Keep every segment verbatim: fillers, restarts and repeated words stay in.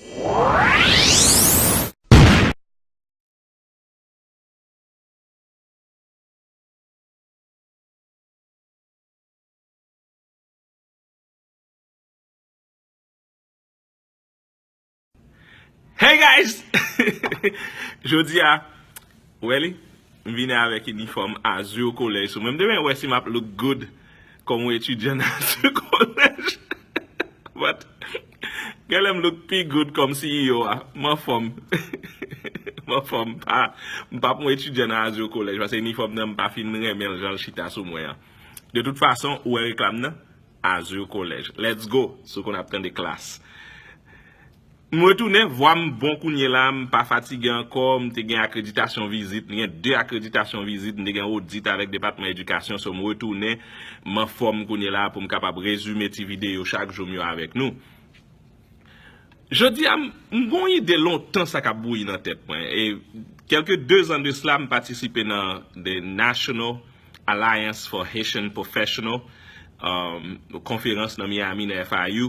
Hey guys! Jodi a, wè li, m vini avèk inifòm Azur College. So, mwen m te renmen wè si m ap look good kòm yon etidyan nan Azur College. But, genlè m look pi good kòm C E O a. M anfòm. M anfòm. M pa, m p ap yon etidyan nan Azur College, paske inifòm nan m pa fin renmen l jan l chita sou mwen an. De tout fason, ou wè reklam nan? Azur College. Let's go! Si w konn ap tande klas. M retounen, vwa m bon kounye la, m pa fatige ankò, m te gen akreditasyon vizit, m gen de akreditasyon vizit, m te gen odit avèk Depatman Edikasyon, so m retounen, m anfòm kounye la pou m kapab rezime ti videyo chak jou m yo avèk nou. Jodi a, m m gon ide lontan sa k ap bouyi nan tèt mwen. E kèlke de zan de sila, m patisipe nan The National Alliance for Haitian Professional, um, konferans nan Miami, nan F I U.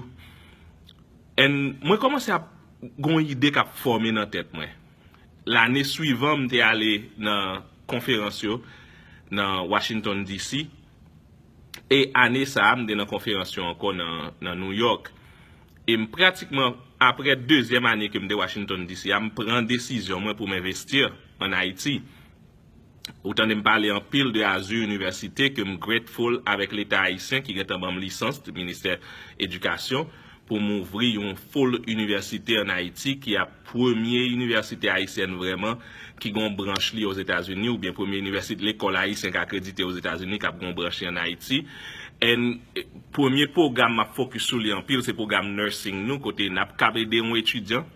And mwen kòmanse ap gon ide k ap fòme nan tèt mwen. Lane swivan, m te ale nan konferans yo nan Washington D C. E ane sa a, m te nan konferans yo ankò nan, nan New York. E m pratikman, apre dezyèm ane ke m te Washington D C a, m pran desizyon mwen pou m envesti an Ayiti. Ou tande m pale anpil de Azur Université, ke m grateful avèk Leta ayisyen ki gentan ban m lisans, Ministè Edikasyon, pou m ouvri yon full inivèsite an Ayiti, ki ap premye inivèsite ayisyèn vrèman ki gon branch li Ozetazini, oubyen premye inivèsite, lekòl ayisyen k akredite Ozetazini k ap gon branch li an Ayiti. And, eh, premye pwogram m ap fokis sou li anpil, se pwogram nursing nou, kote n ap kab ede yon etidyan,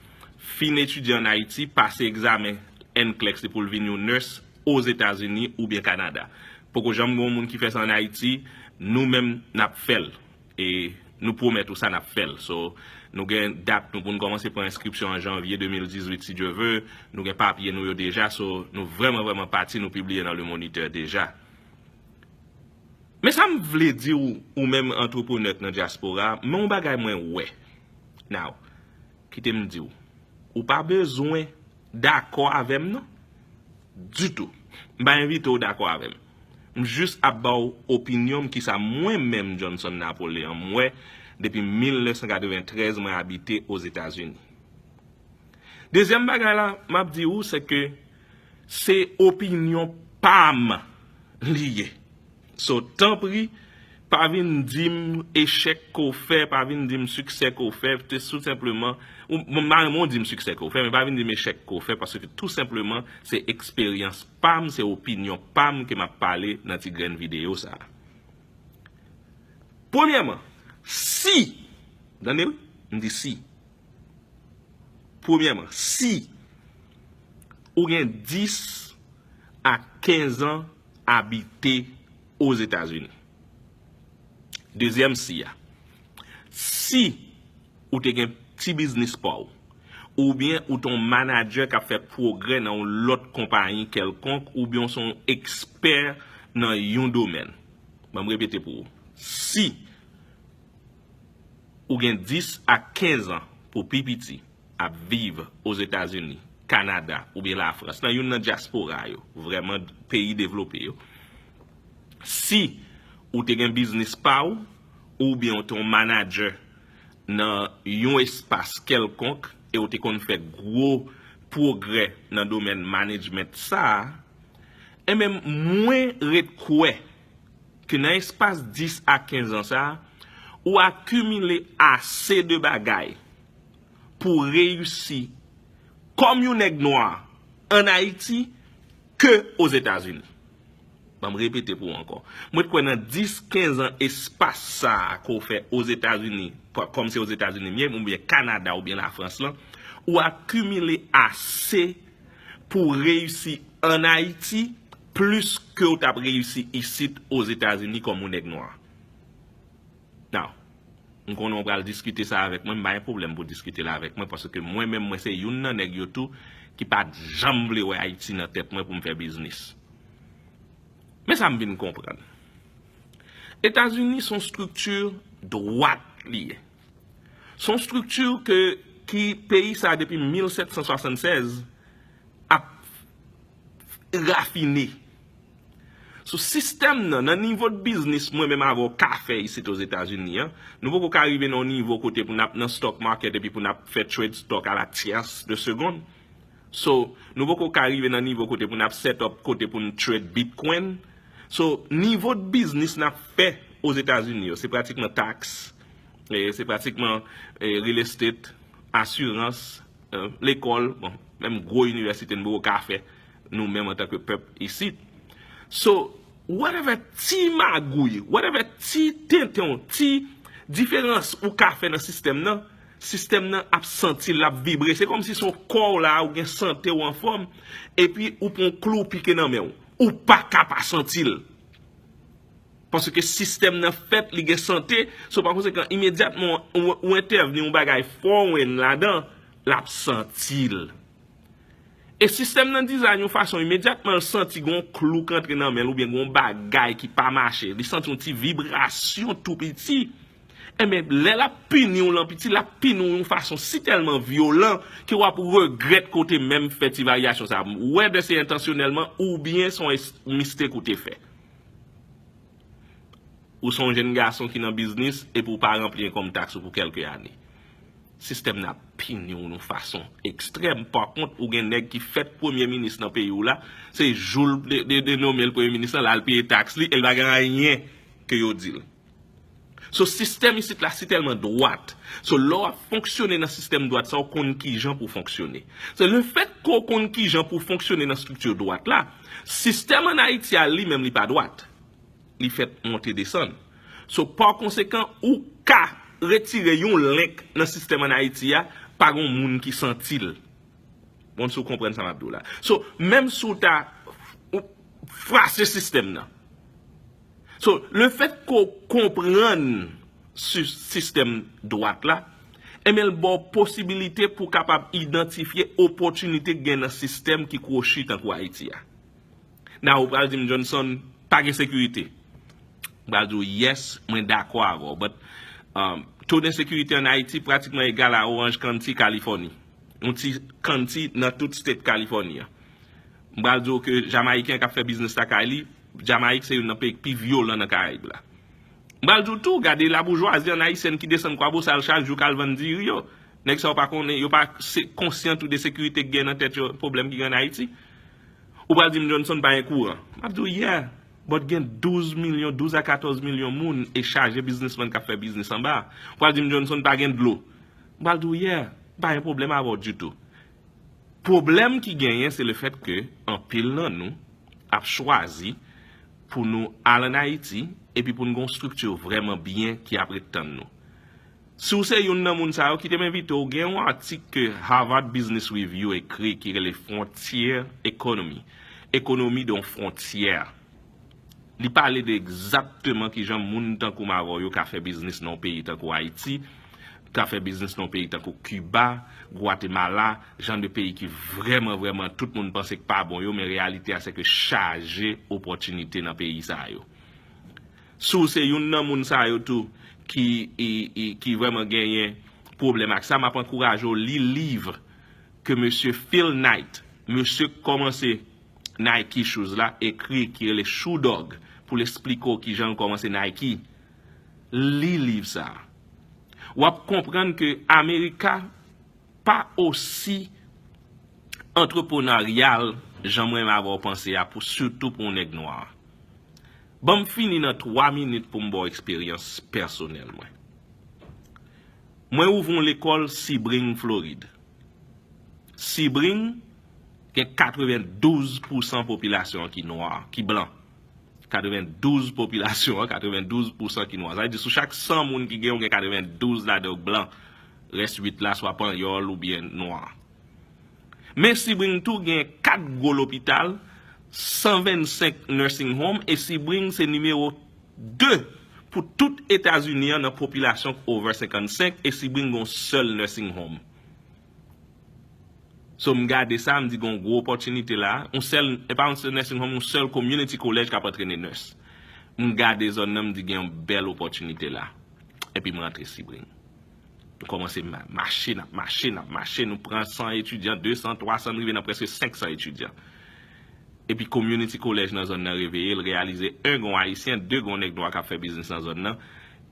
fin etidye an Ayiti, pase egzamen NCLEX li pou l vin yon nurse Ozetazini oubyen Kanada. Poko janm gen yon moun ki fè sa an Ayiti, nou menm n ap fè l. E nou pwomèt ou sa, n ap fè l. So, nou gen dat nou pou n kòmanse pran enskripsyon an janvye de mil dizuit, si Dye ve. Nou gen papye nou yo deja, so nou vrèman, vrèman pati, nou pibliye nan Le Moniteur deja. Men sa m vle di w, ou menm antreprenè k nan dyaspora, men yon bagay mwen wè. Now, kite m di w, ou pa bezwen dakò avè m non. Ditou. M pa envite w dakò avè m. M jis ap ba w opinyon m, kisa mwen menm Johnson Napoléon m wè depi mil nèf san katreventrèz mwen abite Ozetazini. Dezyèm bagay la, m ap di ou, se ke se opinyon pa m li ye. So, tanpri, pa vin di m echèk ke w fè, pa vin di m siksè ke w fè, te tou senpleman, ou, bon, m pa renmen w di m siksè ke w fè, men pa vin di m echèk ke w fè, paske tou senpleman, se eksperyans pa m, se opinyon pa m ke m ap pale nan ti grenn videyo sa a. Premyèman, si, tande wi, m di si. Premyèman, si ou gen dis a kenz an abite Ozetazini. Dezyèm si a, si ou te gen ti biznis pa w, oubyen ou te yon manadjè k ap fè pwogrè nan yon lòt konpayi kèlkonk, oubyen w se yon ekspè nan yon domèn. Ban m repete pou ou. Si ou gen dis a kenz an pou pi piti ap viv Ozetazini, Kanada oubyen Lafrans, nan youn nan dyaspora yo, vrèman peyi devlope yo, si ou te gen biznis pa w, oubyen ou te yon manadjè nan yon espas kèlkonk, e ou te konn fè gwo pwogrè nan domèn management sa a, enben, mwen ret kwè ke nan espas dis a kenz an sa a, ou akimile ase de bagay pou w reyisi kòm yon nèg nwa ann Ayiti ke Ozetazini. Ban m repete pou ou ankò. Mwen kwè nan dis, kenz an espas sa a ke w fè Ozetazini, pa, kòm se Ozetazini m ye, oubyen Kanada, oubyen Lafrans lan, ou akimile ase pou w reyisi ann Ayiti plis ke w t ap reyisi isit Ozetazini kòm yon nèg nwa. Now, m konnen w pral diskite sa avèk mwen, m pa gen pwoblèm pou w diskite l avèk mwen, paske mwen menm, mwen se youn nan nèg yo tou ki pa t janm vle wè Ayiti nan tèt mwen pou m fè biznis. Men sa m vin konprann. Etazini se yon estrikti dwat li ye. Se yon estrikti ke ki peyi sa depi mil sèt san swasannsèz ap rafine. Sou sistèm nan, nan nivo de biznis mwen menm avè w ka fè isit Ozetazini an, nou poko ka rive nan yon nivo kote pou n ap nan stock market epi pou n ap fè trade stock à la tierce de seconde. So, nou poko ka rive nan nivo kote pou n ap set up kote pou n trade Bitcoin. So, nivo de biznis n ap fè Ozetazini yo, se pratikman taks, e, se pratikman, e, real estate, asirans, e, lekòl, bon, menm gwo inivèsite n poko ka fè nou menm antanke pèp isit. So, whatever ti magouy, whatever ti tenten, ti diferans ou ka fè nan sistèm nan, sistèm nan ap santi l, l ap vibre. Se kòmsi se yon kò w la, ou gen sante w anfòm, epi ou pran yon klou pike nan men w. Ou pa ka pa santi l. Paske sistèm nan fèt, li gen sante, so pa konsekan, imedyatman ou, ou entèvni yon bagay foreign ladan, l ap santi l. E sistèm nan dizayn yon fason, imedyatman l santi gon klou k antre nan men l oubyen gon bagay ki pa mache, li santi yon ti vibrasyon tou piti, enben, lè l ap pini w lan piti, l ap pini w yon fason si tèlman vyolan ke w ap regrèt ke w te menm fè ti varyasyon sa a, whether se entansyonèlman oubyen se yon es-, mistake ou te fè. Ou se yon jenn gason ki nan biznis epi w pa ranpli enkòm taks ou pou kèlke ane. Sistèm nan ap pini w yon fason ekstrèm. Pa kont, ou gen nèg ki fèt premye minis nan peyi w la, se jou l de, de, de nonmen l premye minis lan, l al peye taks li, e l pa gen anyen ke yo di l. So, sistèm isit la si tèlman dwat. So, lè w ap fonksyone nan sistèm dwat sa, w konn kijan pou w fonksyone. So, lefèt ke w konn kijan pou w fonksyone nan estrikti dwat la, sistèm ann Ayiti a li menm li pa dwat. Li fèt monte desann. So, pa konsekan, ou ka retire yon link nan sistèm ann Ayiti a, pa gon moun ki santi l. Bon, si w konprann sa m ap di w la. So, menm si w ta, ou frase sistèm nan. So, lefèt ke w konprann si-, sistèm dwat la, enben, l ba w posibilite pou w kapab idantifye opòtinite k gen nan sistèm ki kwochi tankou Ayiti a. Now, ou pral di m, Johnson, pa gen sekirite. M pral di w, yes, mwen dakò avè w. But, um, to de ensekirite ann Ayiti pratikman egal a Orange County, Kalifòni. Yon ti county nan tout state Kalifòni an. M pral di w ke Jamayiken k ap fè biznis lakay li, Jamayik se youn nan peyi k pi vyolan nan Karayib la. M pral di w tou, gade laboujwazi ann ayisyèn ki desann Kwabosal chak jou k al vann diri yo. Nèg sa yo pa konnen, yo pa se, konsyan tou de sekirite k gen nan tèt yo, pwoblèm ki gen ann Ayiti. Ou pral di m Johnson pa gen kouran. M ap di w, yeah, but gen douz milyon, douz a katòz milyon moun e chaje biznismann k ap fè biznis anba. Ou pral di m Johnson pa gen dlo. M pral di w, yeah, pa gen pwoblèm avè w ditou. Pwoblèm ki genyen, se lefèt ke anpil nan nou ap chwazi pou nou al ann Ayiti epi pou n gen yon estrikti vrèman byen ki ap ret tann nou. Si w se youn nan moun sa yo, kite m envite w, gen yon atik ke Harvard Business Review ekri ki rele Frontier Economy, ekonomi de yon fwontyè. Li pale de egzakteman kijan moun tankou m avè w yo ka fè biznis nan yon peyi tankou Ayiti, ka fè biznis nan yon peyi tankou Kiba, Gwatemala, jan de peyi ki vrèman, vrèman tout moun panse k pa bon yo, men reyalite a se ke chaje opòtinite nan peyi sa yo. Si w se youn nan moun sa yo tou ki, e, e, ki vrèman genyen pwoblèm ak sa, m ap ankouraje w li liv ke mesye Phil Knight, mesye k kòmanse Nike Shoes la, ekri, ki rele Shoe Dog, pou l esplike w kijan l kòmanse Nike. Li liv sa a. W ap konprann ke Amerika pa osi antreprenaryal jan mwen menm avè w panse a, pou, sitou pou yon nèg nwa. Ban m fini nan twa minit pou m ba w eksperyans pèsonèl mwen. Mwen ouvri yon lekòl Sebring, Florid. Sebring gen katrevendouz pousan popilasyon an ki nwa, ki blan. Katrevendouz popilasyon an, katrevendouz pousan ki nwa. Sa vle di, sou chak san moun ki gen, ou gen katrevendouz ladan yo k blan. Rès uit la, swa panyòl oubyen nwa. Men Sebring tou gen kat gwo lopital, san vennsenk nursing home, e Sebring se nimewo de pou tout Etazini an nan popilasyon k over senkannsenk, e Sebring gen yon sèl nursing home. So, m gade sa, m di gen yon gwo opòtinite la. Yon sèl, e pa yon sèl nursing home, yon sèl community college k ap antrene nurse. M gade zòn nan, m di gen yon bèl opòtinite la. Epi m rantre Sebring. Nou kòmanse ma- mache, n ap mache, n ap mache, nou pran san etidyan, de san, twa san, n rive nan prèske senk san etidyan. Epi community college nan zòn nan reveye, l reyalize, en, gon ayisyen, de, gon nèg nwa k ap fè biznis nan zòn nan.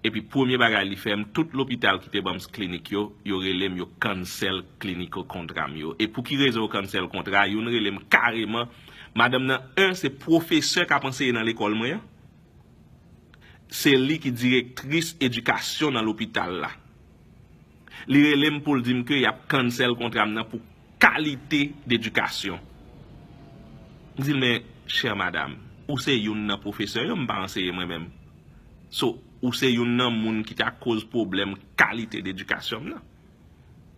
Epi premye bagay li fè m, tout lopital ki te ban m klinik yo, yo rele m, yo cancel clinical kontra m yo. E pou ki rezon yo cancel kontra? Youn rele m kareman, madanm nan, en, se pwofesè k ap anseye nan lekòl mwen an. Se li ki direktris edikasyon nan lopital la. Li rele m pou l di m ke y ap cancel kontra m nan pou kalite dedikasyon. M di l, men, chè madanm, ou se youn nan pwofesè yo, m pa anseye mwen menm. So, ou se youn nan moun ki ta koz pwoblèm kalite dedikasyon m nan.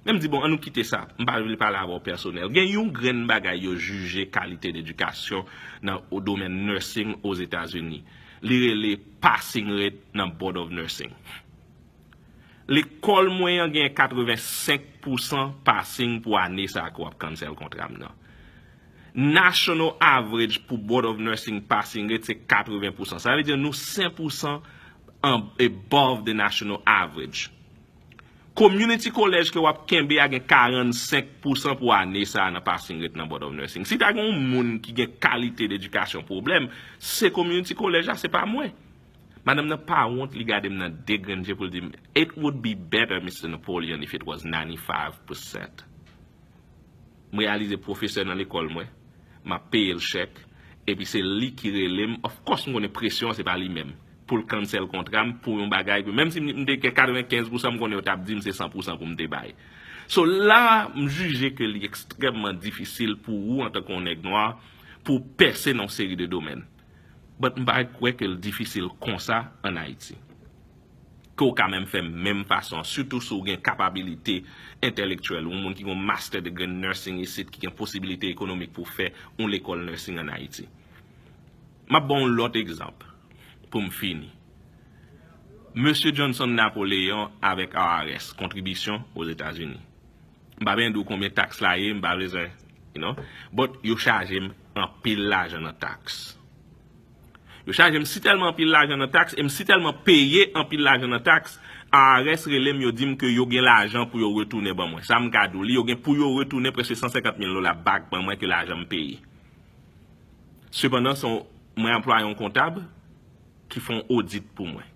Men m di, bon, an nou kite sa. M pa vle pale avè w pèsonèl. Gen yon grenn bagay yo jije kalite dedikasyon nan domèn nursing Ozetazini. Li rele passing rate nan Board of Nursing. Lekòl mwen an gen katrevensenk pousan passing pou ane sa a ke w ap cancel kontra m nan. National average pou Board of Nursing passing rate se katreven pousan. Sa vle di nou senk pousan an- above the national average. Community college ke w ap kenbe a gen karannsenk pousan pou ane sa a nan passing rate nan Board of Nursing. Si ta gen yon moun ki gen kalite dedikasyon pwoblèm, se community college la, se pa mwen. Madanm nan pa wont, li gade m nan de grenn je pou l di m, "It would be better, Mister Napoleon, if it was ninety-five percent." M reyalize pwofesè nan lekòl mwen, m ap peye l chèk, epi se li ki rele m. Of course, m konnen presyon an se pa li menm. Pou l cancel kontra m, pou yon bagay, menm si m te gen katrevenkenz pousan, m konnen yo t ap di m se san pousan pou m te bay. So la, m jije ke li ekstrèmman difisil pou ou, antanke yon nèg nwa, pou w pèse nan yon seri de domèn. But m pa kwè ke l difisil konsa ann Ayiti. Ke w ka menm fè menm fason an, sitou si w gen kapabilite entèlektyèl, yon moun ki gen yon master degree in nursing isit, ki gen posibilite ekonomik pou fè yon lekòl nursing ann Ayiti. M ap ba w yon lòt egzanp pou m fini. Mesye Johnson Napoleon avèk I R S, kontribisyon Ozetazini. M pa bezwen di w konbyen taks la ye, m pa bezwen, you know. But yo chaje m anpil lajan nan taks. Yo chaje m si tèlman anpil lajan nan taks, e m si tèlman peye anpil lajan nan taks, I R S rele m, yo di m ke yo gen lajan pou yo retounen ban mwen. Sa m ka di w, li, yo gen pou yo retounen prèske san senkant mil dola back ban mwen ke lajan m peye. Sepandan, se yon- mwen anplwaye yon kontab ki fè yon odit pou mwen.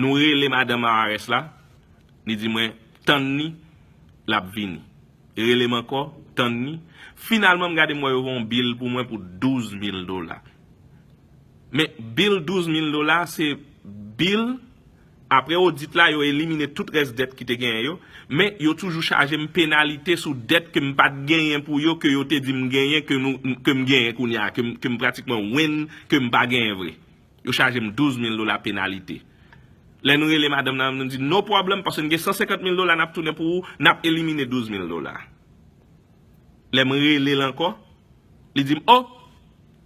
Nou rele madanm I R S la, li di mwen, "Tann ni, l ap vini." Rele m ankò, tann ni. Finalman, m gade m wè yo voye yon bil pou mwen pou douz mil dola. Men bil douz mil dola, se bil, apre odit la, yo elimine tout rès dèt ki te genyen yo, men yo toujou chaje m penalite sou dèt ke m pa t genyen pou yo, ke yo te di m genyen, ke nou, ke m genyen kounye a, ke m, ke m pratikman win, ke m pa genyen vre. Yo chaje m douz mil dola penalite. Lè nou rele madanm nan, nou di, "No problem, paske n gen san senkant mil dola n ap tounen pou ou, n ap elimine douz mil dola." Lè m rele l ankò, li di m, "O,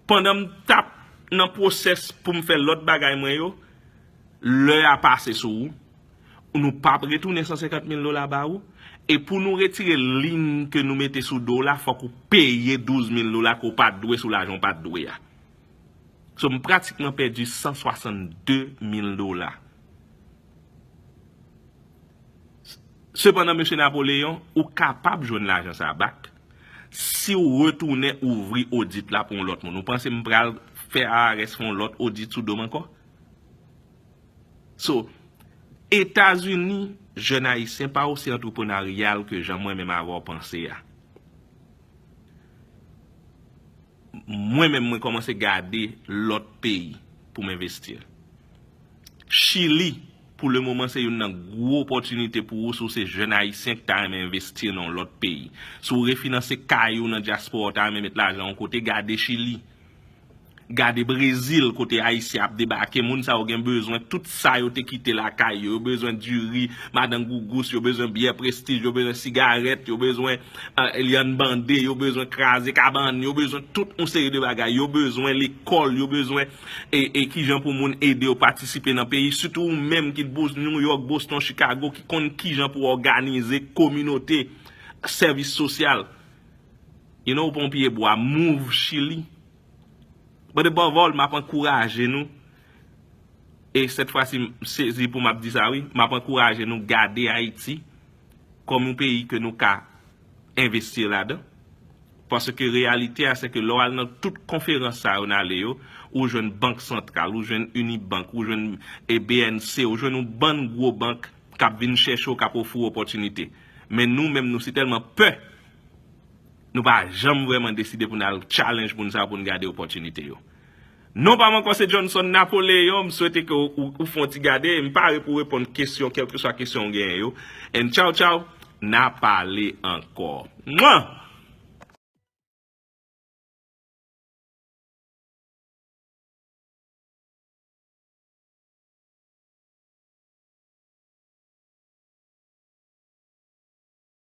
pandan m t ap nan pwosès pou m fè lòt bagay mwen yo, lè a pase sou ou, nou p ap retounen san senkant mil dola ba ou, e pou nou retire liy ke nou mete sou do w la, fòk ou peye douz mil dola ke w pa t dwe sou lajan w pa t dwe a." So, m pratikman pèdi san swasannde mil dola. Sepandan, mesye Napoleon, ou kapab jwenn lajan sa a back si w retounen ouvri odit la pou yon lòt moun. Ou panse m pral fè I R S fè yon lòt odit sou do m ankò? So, Etazini, jèn ayisyen pa osi antreprenaryal ke jan mwen menm avè w panse a. Mwen menm, mwen kòmanse gade lòt peyi pou m envesti. Chili, pou le moman, se youn nan gwo opòtinite pou ou si w se jèn ayisyen ki ta renmen envesti nan yon lòt peyi. Si w refinanse kay ou nan dyaspora, w ta renmen met lajan yon kote, gade Chili. Gade Brezil, kote Ayisyen ap debake, moun sa yo gen bezwen tout sa yo te kite lakay yo. Yo bezwen diri, madan gougous, yo bezwen byè Prestige, yo bezwen sigarèt, yo bezwen, eh, lyann bande, yo bezwen kraze kabann, yo bezwen tout yon seri de bagay. Yo bezwen lekòl, yo bezwen, e, e kijan pou moun ede yo patisipe nan peyi. Sitou ou menm ki t bouz New York, Boston, Chicago, ki konn kijan pou òganize kominote, sèvis sosyal. You know, ou pran yon pye bwa, move Chili. But above all, m ap ankouraje nou, E sèt fwa si m sezi pou m ap di sa wi, m ap ankouraje nou gade Ayiti kòm yon peyi ke nou ka envesti ladan. Paske reyalite a se ke lè w al nan tout konferans sa yo n ale yo, ou jwenn Bank Santral, ou jwenn Unibank, ou jwenn e, B N C, ou jwenn yon bann gwo bank k ap vin chèche w, k ap ofri w opòtinite. Men nou menm nou si tèlman pè, nou pa janm vrèman deside pou n al challenge moun sa yo pou n gade opòtinite yo. Non pa m ankò se Johnson Napoleon, m swete ke ou, ou, ou fè yon ti gade, m pare pou reponn kesyon, kèlkeswa kesyon w genyen yo. And tchaw tchaw, n a pale ankò. Mwa!